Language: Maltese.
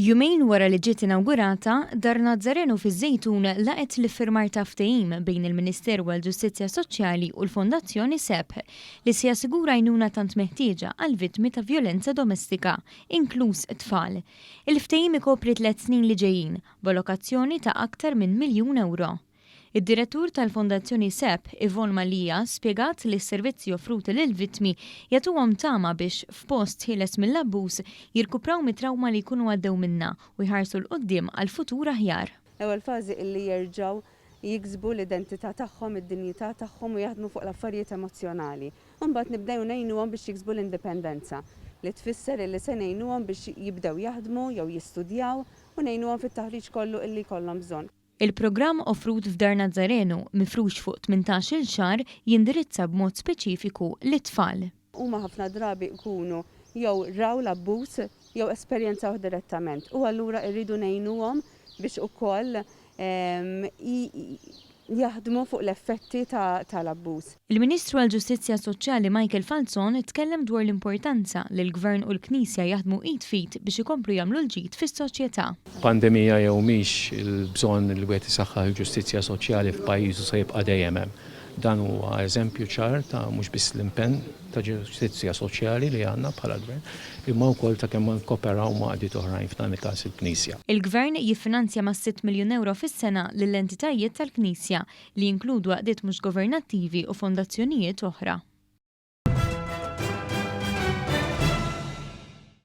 Jumejn wara li ġiet inawgurata, Dar Nazzarenu fiż-Żejtun laqgħet l-iffirmar ta' ftehim bejn il-Ministeru għall-Ġustizzja Soċjali u l-Fondazzjoni Sebħ li se jassigura għajnuna tant meħtieġa għall-vittmi ta' vjolenza domestika, inkluż tfal. Il-ftehim ikopri tlett snin li ġejjin, b'allokazzjoni ta' aktar minn miljun ewro. Id-Direttur tal-Fondazzjoni Sebħ, Yvonne Mallia, spjegat li s-servizzi offruti lill-vittmi jagħtuhom tama biex, f'post ħieles mill-abbuż, jirkupraw mit-trawma li jkunu għaddew minnha u jħarsu 'l quddiem għal futur aħjar. L-ewwel fażi illi jerġgħu jiksbu l-identità tagħhom, id-dinjità tagħhom u jaħdmu fuq l-affarijiet emozzjonali. U mbagħad nibdew ngħinuhom biex jiksbu l-indipendenza, li tfisser illi se ngħinuhom biex jibdew jaħdmu jew jistudjaw u ngħinuhom fit-taħriġ kollu illi jkollhom bżonn. Il-programm offrut f'Dar Nazzarenu, mifrux fuq 18-il xahar, jindirizza b'mod speċifiku lit-tfal. Huma ħafna drabi jkunu jew raw l-abbuż jew esperjenzawh direttament u allura rridu ngħinuhom biex ukoll jaħdmu fuq l-effetti tal-abbuż. Il-Ministru għall-Ġustizzja Soċjali Michael Falzon tkellem dwar l-importanza li l-Gvern u l-Knisja jaħdmu id f'id biex ikomplu jagħmlu l-ġid fis-soċjetà. Pandemija jew mhix, il-bżonn li wieħed isaħħaħ il-ġustizzja soċjali f'pajjiżu se jibqa' dejjem hemm. Dan huwa eżempju ċar ta' mhux biss l-impenn ta' ġustizzja soċjali li għandna bħala Gvern, imma wkoll ta' kemm nikkooperaw ma' għaqdiet oħrajn, f'dan il-każ il-Knisja. Il-Gvern jiffinanzja mas-sitt miljun ewro fis-sena lill-entitajiet tal-Knisja, li jinkludu għaqdiet mhux governattivi u fondazzjonijiet oħra.